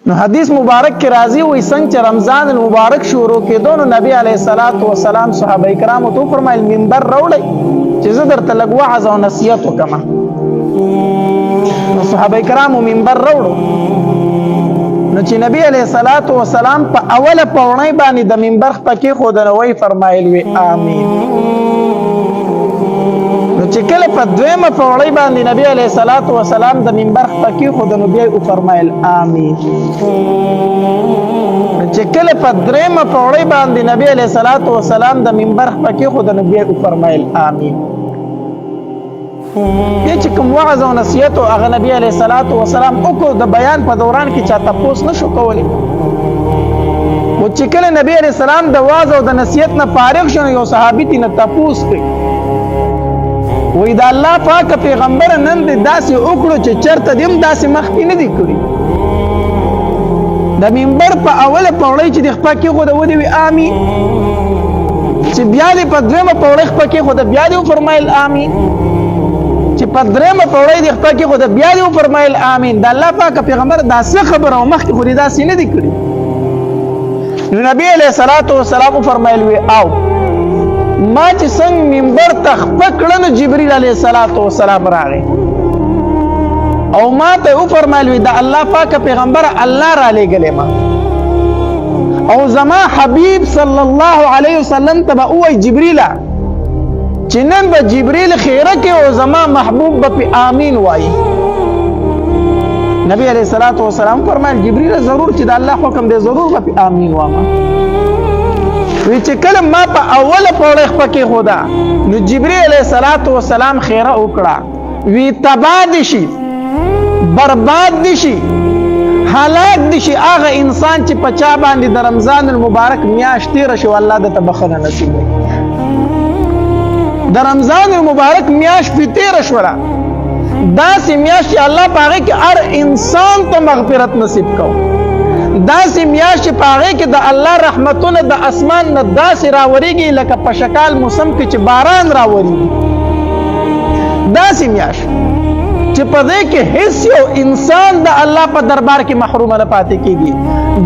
نو حدیث مبارک کې راځي، وایي څنګه چې رمضان المبارک شروع کېدو نو نبی علیه الصلاة والسلام صحابه کرامو ته وفرمایل منبر راوړئ چې زه درته لږ وعظ او نصیحت وکړم. نو صحابه کرامو منبر راوړو، نو چې نبی علیه الصلاة والسلام په اوله پوڼۍ باندې د منبر خپه کېښوده نو وایي فرمایل وي آمین. نو چې کله په دویمه پوړۍ باندې نبی علیه الصلاة والسلام د منبر خپه کېښوده نو بیا یې وفرمایل آمین. نو چې کله په درېیمه پوړۍ باندې نبی علیه الصلاة والسلام د منبر خپه کېښوده نو بیا یې وفرمایل آمین. بیا چې کوم وعظ او نصیحت هغه نبی علیه الصلاة والسلام وکړو، د بیان په دوران کې چا تپوس نه شو کولی. خو چې کله نبی علیه السلام د وعظ او د نصیحت نه فارغ شو نو یو صحابي ترې نه تپوس کوي، وایي د الله پاک پیغمبر نن دې داسې وکړو چې چېرته دې هم داسې مخکې نه دي کړي. د منبر په اوله پوړۍ چې د خپه کېښوده ودې وي آمین، چې بیا دې په دویمه پوړۍ خپه کېښوده بیا دې وفرمایل آمین، چې په درېیمه پوړۍ دې خپه کېښوده بیا دې وفرمایل آمین. د الله پاک پیغمبر دا څه خبره وه، مخکې خو دې داسې نه دي کړي. نو نبی علیه الصلاة والسلام وفرمایل وی او ما چې څنګه منبر ته خپه کړه نو جبریل علیه الصلاة والسلام راغی او ما ته وفرمایل وی د الله پاک پیغمبر الله را لېږلی ما او زما حبیب صلی الله علیه وسلم ته به ووایي جبریله چې نن به جبریل خیره کې او زما محبوب به په آمین وایي. نبی علیه الصلاة والسلام فرمایل جبریل ضرور چې د الله حکم دی ضرور به په آمین وامه. وی چې کله ما په اوله پوړۍ خپه کېښوده نو جبریل علیه الصلاة والسلام خیره وکړه، وی تباه دي شي، برباد دي شي، هلاک دي شي هغه انسان چې په چا باندې د رمضان المبارک میاشت تېره شي، الله ده ته بخښنه نصیب کړي. د رمضان المبارک میاشت پې تېره شوله، داسې میاشت چې الله په هغې کې هر انسان ته مغفرت نصیب کو، داسې میاشت چې په هغې کې د الله رحمتونه د اسمان نه داسې راورېږي لکه په شکال موسم کې چې باران راورېږي، داسې میاشت چې په دې کې هیڅ یو انسان د الله په دربار کې محروم نه پاتې کیږي.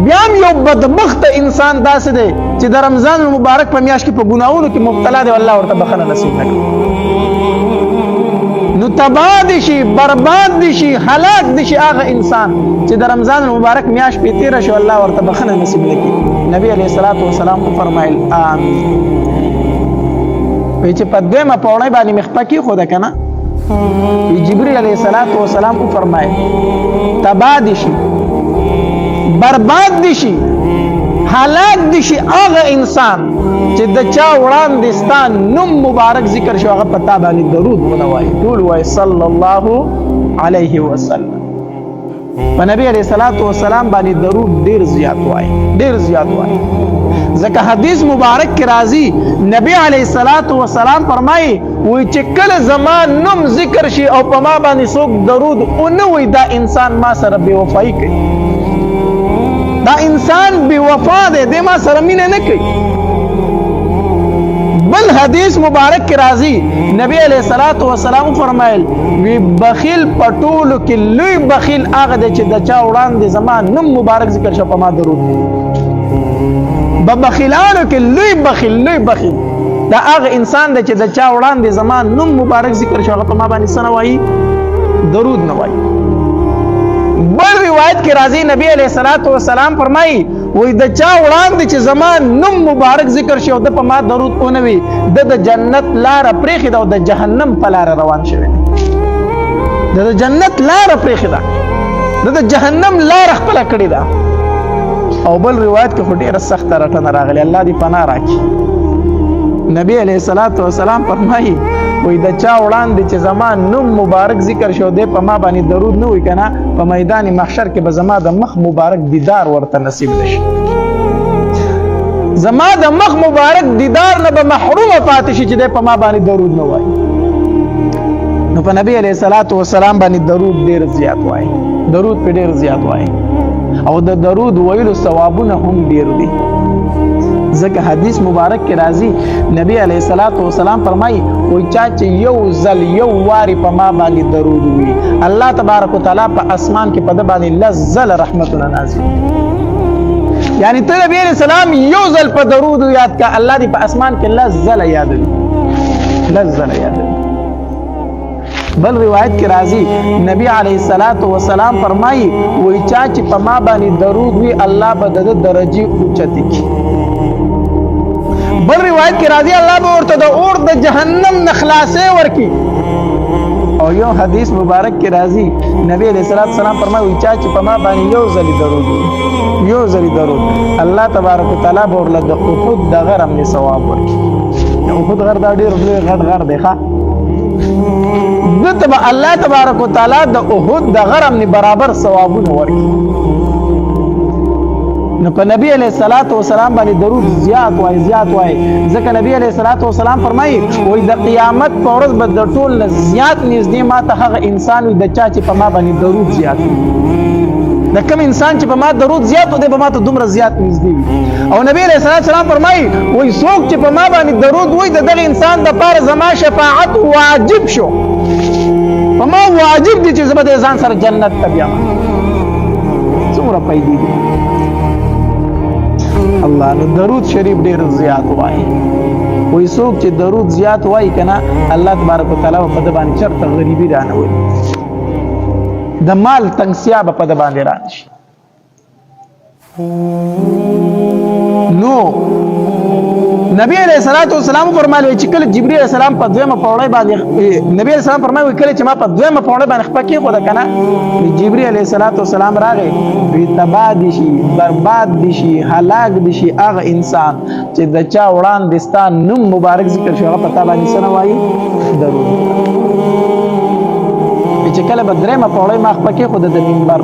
بیا هم یو بدبخت انسان داسې دی چې د رمضان المبارک په میاشت کې په ګناهونو کې مبتلا دی، الله ورته بخښنه نصیب نه کړي. نو تباه دي شي، برباد دي شي، هلاک دي شي هغه انسان چې د رمضان المبارک میاشت پې تېره شي، الله ورته بخښنه نصیب نه کړي. نبی علیه الصلاة والسلام وفرمایل آمین. وی چې په دویمه پوړۍ باندې مې خپه کېښوده که نه، جبريل علیه الصلاة والسلام وفرمایل تباه دي شي، برباد دي شي، هلاک دي شي هغه انسان چې د چا وړاندې ستا نوم مبارک ذکر شو هغه په تا باندې درود ونه وایي. ټول وایي صلی الله علیه وسلم. په نبی علیه الصلاة والسلام باندې درود ډیر زیات وایي، ډیر زیات وایي، ځکه حدیث مبارک کې راځي نبی علیه الصلاة والسلام فرمایي وایي چې کله زما نوم ذکر شي او په ما باندې څوک درود ونه وایي دا انسان ما سره بې وفایي کوي، دا انسان بې وفا دی، دی ما سره مینه نه کوي. بل حدیث مبارک کې راځي نبی علیه الصلاة والسلام فرمایل وی بخیل په ټولو کې لوی بخیل هغه دی چې د چا وړاندې زما نوم مبارک ذکر شو په ما درود. په بخیلانو کې لوی بخیل، لوی بخیل دا هغه انسان دی چې د چا وړاندې زما نوم مبارک ذکر شو هغه په ما باندې څه نه وایي، درود نه وایي. بل روایت کې راځي نبی علیه الصلاة والسلام فرمایي وایي د چا وړاندې چې زما نوم مبارک ذکر شي او د په ما درود ونه وي، د د جنت لاره پرېښې ده او د جهنم په لاره روان شوی دی. د د جنت لاره پرېښې ده، د د جهنم لاره خپله کړې ده. او بل روایت کې خو ډېره سخته رټنه راغلې، الله دې پناه راکړي. نبی علیه الصلاة والسلام فرمایي وایي د چا وړاندې چې زما نوم مبارک ذکر شو دی په ما باندې درود نه وي که نه، په میدان محشر کې به زما د مخ مبارک دیدار ورته نصیب نشي، زما د مخ مبارک دیدار نه به محرومه پاتې شي چې دی په ما باندې درود نه وایي. نو په نبی علیه الصلاة والسلام باندې درود ډېر زیات وایي، درود په ډېر زیات وایي، او د درود ویلو ثوابونه هم ډېر دي. ځکه حدیث مبارک کې راځي، نبی علیه الصلاۃ والسلام فرمایي، وای چا چې یو ځل یو واری په ما باندې درود وي، الله تبارک وتعالی په اسمان کې په د باندې لس ځله رحمتونه نازل. یعنی ته نبی علیہ السلام یو ځل په درود یاد کا، الله دې په اسمان کې لس ځله یادوي، لس ځله یادوي. بل روایت کې راځي، نبی علیه الصلاۃ والسلام فرمایي، وای چا چې په ما باندې درود وي، الله به د درجه اوچتي کی. بل روایت کې راځي، الله به ورته د اور د جهنم نه خلاصې ورکی. او یو حدیث مبارک کې راځي، نبی علیہ الصلوۃ والسلام فرمایي، وای چا چې په ما باندې یو ځل درود، یو ځل درود، الله تبارک وتعالى به ورله د احد د غر هم ثواب ورکړي. احد غر دا ډیر لوی غټ غر دی، ښه، دته به الله تبارک وتعالى د احد د غر هم برابر ثوابونه ورکړي. نو په نبی علیہ الصلوۃ والسلام باندې درود زیات وای، زیات وای، ځکه نبی علیہ الصلوۃ والسلام فرمایي، وای د قیامت په ورځ به د ټول نه زیات نږدې ما ته هغه انسان وي د چا چې په ما باندې درود زیات وي. د کوم انسان چې په ما درود زیات دی، په ما ته دومره زیات نږدې وي. او نبی علیہ الصلوۃ والسلام فرمایي، وای څوک چې په ما باندې درود وای، د دغه انسان د پاره زما شفاعت واجب شو، په ما واجب دي چې زه به د ځان سره جنت ته بیایم. څومره پیدې دي الله. نو درود شریف ډیر زیات وای. وای څوک چې درود زیات وای کنه، الله تبارک وتعالى په د باندې چرته غریبي رانه وي، د مال تنگسیا به په د باندې رانشي. نو نبی علیہ الصلوۃ والسلام فرمایلی چې کله جبرئیل علیہ السلام په دویمه پوړۍ باندې، نبی علیہ السلام فرمایي، کله چې ما په دویمه پوړۍ باندې خپه کې خو ده کنه، جبرئیل علیہ الصلوۃ والسلام راغی، وی تبا دي شي، برباد دي شي، هلاک دي شي هغه انسان چې د چا وړاندې ستا نوم مبارک ذکر شو، هغه په تا باندې څه نه وایي؟ درود. چې کله به درېمه پوړۍ ما خپه کې خو د منبر،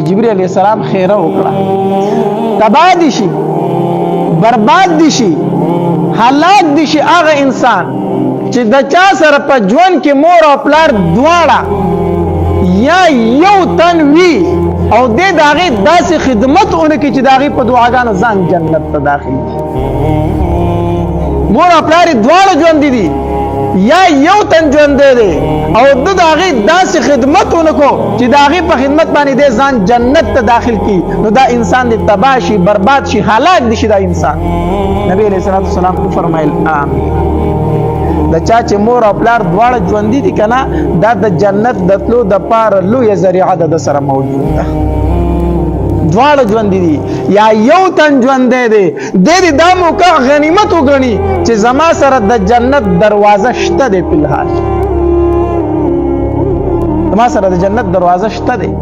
جبرئیل علیہ السلام خیره وکړه، تبا دي شي، برباد دي شي، هلاک دي شي هغه انسان چې د چا سره په ژوند کې مور او پلار دواړه یا یو تن وي، او د هغې داسې خدمت ونه کړي چې د هغې په دعاګانو ځان جنت ته داخل کړي. مور او پلار یې دواړه ژوندي دي یا یو تن ژوندی دی، او د هغې داسې خدمت ونه کړو چې د هغې په خدمت باندې دی ځان جنت ته داخل کړي، نو دا انسان دې تباه شي، برباد شي، هلاک دي شي دا انسان. نبی علیہ الصلوۃ والسلام وفرمایل آمین. د چا چې مور او پلار دواړه ژوندي دي کنه، دا د جنت د تلو د پاره لویه ذریعه ده، د سره موجود ده. دواړه ژوندي دي یا یو تن ژوندی دی، د دې دا موقع غنیمت وګڼي چې زما سره د جنت دروازه شته دی، په الحال زما سره د جنت دروازه شته دی.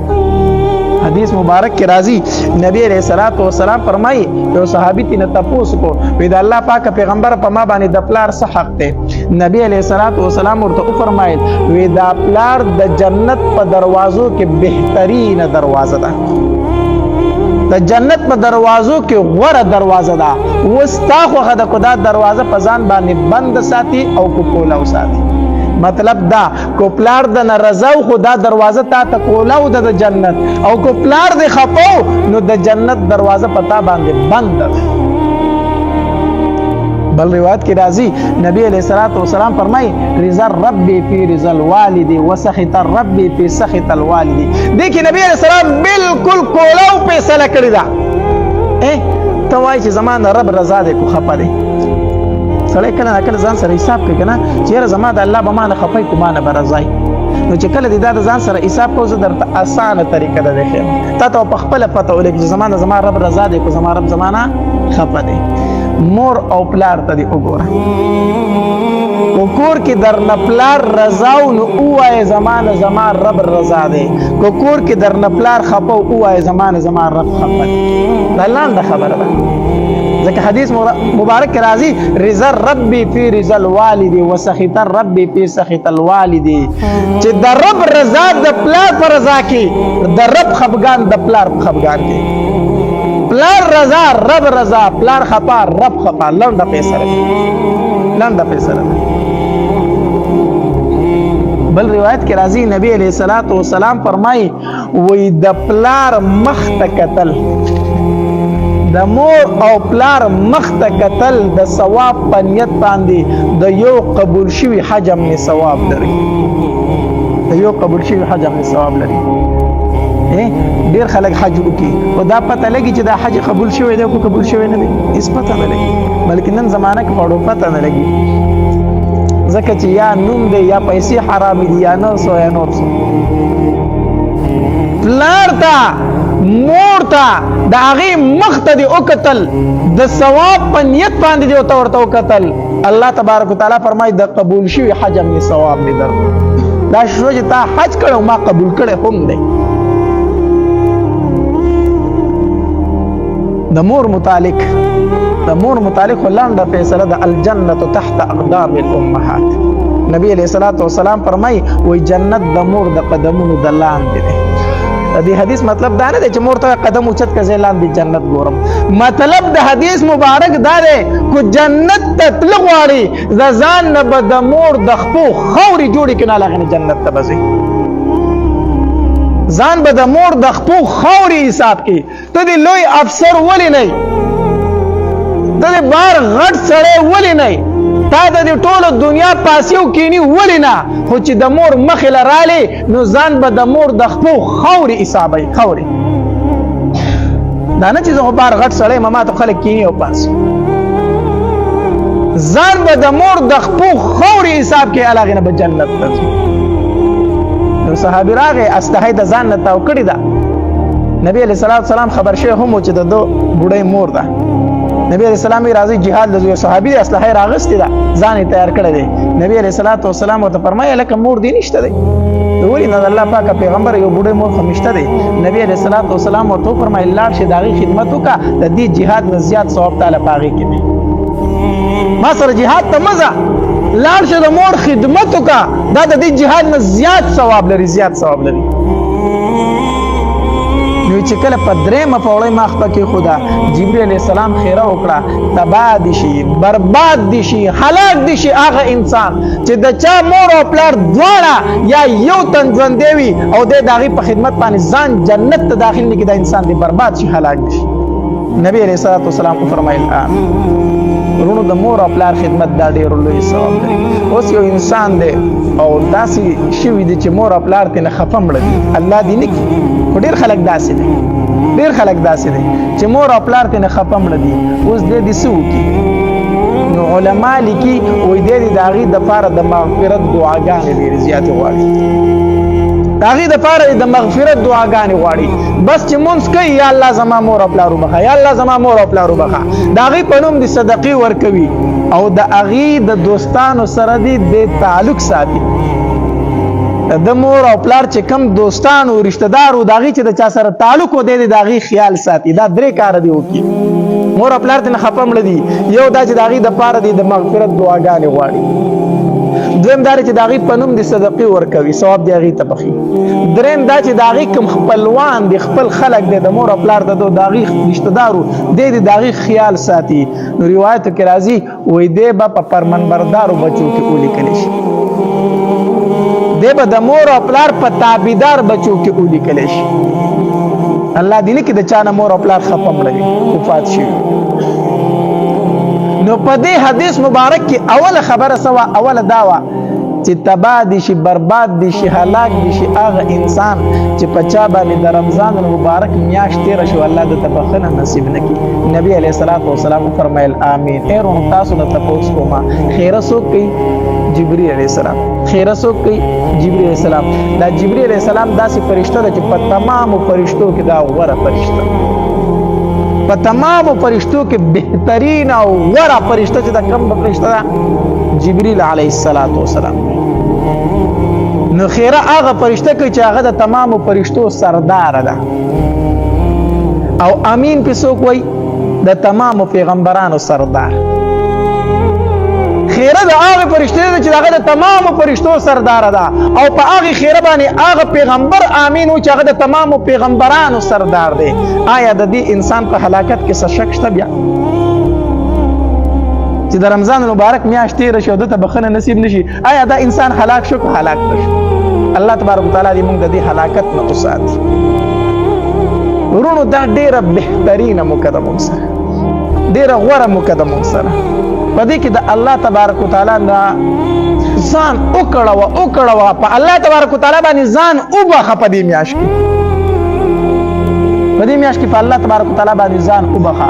حدیث مبارک کې راځي، نبی علیہ الصلوۃ والسلام فرمایي، یو صحابي تینه تپوس کو، وی د الله پاک پیغمبر، په ما باندې د پلار څه حق دی؟ نبی علیہ الصلوۃ والسلام ورته وفرمایل، وی دا پلار د جنت په دروازو کې بهترینه دروازه ده، د جنت په دروازو کې غوره دروازه ده. وستا خوخه د خدا دروازه په ځان باندې بند ساتي او کو کولاو ساتي. مطلب دا کو پلار د ناراضه، خو دا دروازه تا ته کولاو د جنت، او کو پلار د خپو، نو د جنت دروازه پتا باندې بند ده. بل روایت کې راځي، نبی علیہ الصلوۃ والسلام فرمایي، رضا الرب فی رضا الوالد وسخط الرب فی سخط الوالد. دیکھیں، نبی علیہ السلام بالکل کولاو فیصله کړی دا. اے ته وای چې زما نه رب رضا دی کو خپه دی؟ سړی کله نه کله ځان سره حساب کوي کنه چې یاره زما د الله به ما نه خپه کو ما نه به رضای. نو چې کله دې دا د ځان سره حساب کو، زه درته اسانه طریقه ده ښیم، تا ته په خپله پته ولګي چې زما نه زما رب رضا دی کو زما رب زما نه خپه دی. مور او پلار ته دې وګوره، کو کور کې در نه پلار رضا نو ووایه زما نه زما رب رضا دی، کو کور کې در نه پلار خپه، ووایه زما نه زما رب خپه دی. دا لاندې خبره ده، ځکه حدیث مبارک کې راځي، رضا الرب فی رضا الوالد وسخط الرب فی سخط الوالد، چې د رب رضا د پلار پر رضا کې، د رب خفګان د پلار په خفګان کې. پلار رضا، رب رضا، پلار خپا، رب خپا. لنډه فیصله ده، لنډه فیصله ده. بل روایت کې راځي، نبی علیہ الصلوۃ والسلام فرمایي، وای د پلار مخ ته کتل، د مور او پلار مخ ته کتل د ثواب په نیت باندې د یو قبول شوي حج هم ثواب لري، د یو قبول شوي حج هم ثواب لري. ډیر خلک حج وکي او دا پته لګي چې دا حج قبول شوی دی او قبول شوی نه دی، هیڅ پته نه لګي. بلکې نن زمانه کې پړو پته نه لګي، ځکه چې یا نوم دی یا پیسې حرام دي یا نور څه یا نور څه. پلار ته مور ته د هغې مخ ته دې وکتل، د ثواب په نیت باندې دې ورته ورته وکتل، الله تبارک وتعالی فرمایي د قبول شوي حج هم ثواب مې درکړ. دا شو چې تا حج کړی ما قبول کړی هم دی. د مور متعلق، د مور متعلق لنډه فیصله د الجنة تحت اقدام الامهات. نبی علیہ الصلوۃ والسلام فرمای وای جنت د مور د قدمونو د لاندې دی. د دې حدیث مطلب دا نه دی چې مور ته قدم اوچت کزه لاندې جنت ګورم. مطلب د حدیث مبارک دا دی کو جنت ته تل غواړي د ځان نه به د مور د خپو خاورې جوړې کړي، نه هغه جنت ته به ځي. ځان به د مور د خپو خاورې حساب کړي. ته دې لوی افسر ولې نه، ته دې بار غټ سړی ولې نه، تا د دې ټولو دنیا پاسیو کینی ولې نه، خو چې د مور مخې له رالې نو ځان به د مور د خپو خاورې حسابوي. خاورې دا نه چې زه خو بار غټ سړی یم، ما ته خلک کینی او پاسي. ځان به د مور د خپو خاورې حساب کې، هغې نه به جنت ته ځي. نو صحابي راغی، استحی د ځان نه تاو کړې ده. نبی علیہ الصلوۃ والسلام خبر شوی هم چې د دو بوډۍ مور ده. نبی علیہ السلام یې راځي جهاد لزو، صحابي د اسلحه راغستې ده، ځان یې تیار کړی دی. نبی علیہ الصلوۃ والسلام ورته فرمایي لکه مور دې نشته دی؟ ولې نه، الله پاک پیغمبر یو بوډۍ مور خو نشته دی. نبی علیہ الصلوۃ والسلام ورته فرمایي لاړ شي د هغې خدمت وکړه، د دې جهاد نه زیات ثواب تعالی په هغې کې دی. ما سره جهاد ته مه ځه، لاړ شه د مور خدمت وکړه، دا د دې جهاد نه زیات ثواب لري، زیات ثواب لري. نو چې کله په درېیمه پوړۍ ما خپه کېښوده، جبریل علیه السلام خیره وکړه، تباه دي شي، برباد دي شي، هلاک دي شي هغه انسان چې د چا مور او پلار دواړه یا یو تن ژوندی وي او دی د هغې په خدمت باندې ځان جنت ته داخل نه کړي، دا انسان دې برباد شي، هلاک دي شي. نبی علیه الصلاة والسلام وفرمایل آمین. وروڼو د مور او پلار خدمت دا ډېر لوی ثواب لري. اوس یو انسان دی او داسې شوي دي چې مور او پلار ترې نه خفه مړه دي، الله دې نه کړي، خو ډېر خلک داسې دي، ډېر خلک داسې دي چې مور او پلار ترې نه خفه مړه دي. اوس دی دې څه وکړي؟ نو علما لیکي وایي دی دې د هغې دپاره د مغفرت دعاګانې ډېرې زیاتې غواړي، د هغې دپاره د مغفرت دعاګانې غواړي. بس چې مونځ کوي، یا الله زما مور او پلار وبخښه، یا الله زما مور او پلار وبخښه، د هغې په نوم دې صدقې ورکوي او د هغې د دوستانو سره دې د تعلق ساتي. د مور او پلار چې کم دوستان او رشتہ دار او د هغې چې د چا سره تعلق و دی، د هغې خیال ساتي. دا درې کاره دې وکړي. مور او پلار ته خفه مړه دي، یو دا چې د هغې دپاره دې د مغفرت دعاګانې غواړي، دویم دا چې د هغې په نوم دې صدقې ورکوي، ثواب دې هغې ته بخښي، دریم دا چې د هغې کوم خپلوان دي، خپل خلک دی، د مور او پلار د د هغې رشتہ دارو دی د هغې خیال ساتي. نو روایتو کې راځي وایي دی به په فرمانبردارو بچو کې ولیکل شي، دی به د مور او پلار په تابعدار بچو کې ولیکل شي. الله دې نه کړي د چا نه مور او پلار خفه مړه وي، وفات شي. نو په دې حدیث مبارک کې اوله خبره سوا، اوله دا وه چې تباه دي شي، برباد دي شي، هلاک دي شي هغه انسان چې په چا باندې د رمضان المبارک میاشت تېره شو، الله د ته بخښنه نصیب نه کړي. نبی علیه الصلاة والسلام وفرمایل آمین. ای وروڼو تاسو نه تپوس کوم، خیره څوک کوي؟ جبریل علیه السلام. خیره څوک کوي؟ جبریل علیه السلام. دا جبریل علیه السلام داسې فرشته ده چې په تمامو فرشتو کې دا غوره فرشته، په تمامو فرشتو کې بهترین او غوره فرشته چې دا کوم فرشته ده؟ جبریل علیه السلام. نو خیره هغه فرشته کوي چې هغه د تمامو فرشتو سردار ده، او امین په څوک وایي؟ د تمامو پیغمبرانو سردار. خیره د هغه فرشته ده چې هغه د تمامو فرشتو سردار ده، او په هغه خیره باندې هغه پیغمبر امین و چې هغه د تمامو پیغمبرانو سردار دی. آیا د دې انسان په هلاکت کې څه شک شته بیا چې د رمضان المبارک میاشت تېره شي او ده ته بخښنه نصیب نشي؟ آیا دا انسان هلاک شو که هلاک نه شو؟ الله تبارک وتعالی دې موږ د دې هلاکت نه وساتي. ورونو دا ډیره بهترینه موقع ده موږ سره، ډیره غوره موقع ده موږ سره. په دې کې د الله تبارک وتعالی نه ځان وکړوه، وکړوه په الله تبارک وتعالی باندې ځان وبخه. په دې میاشت کې، په دې میاشت کې په الله تبارک وتعالی باندې ځان وبخه.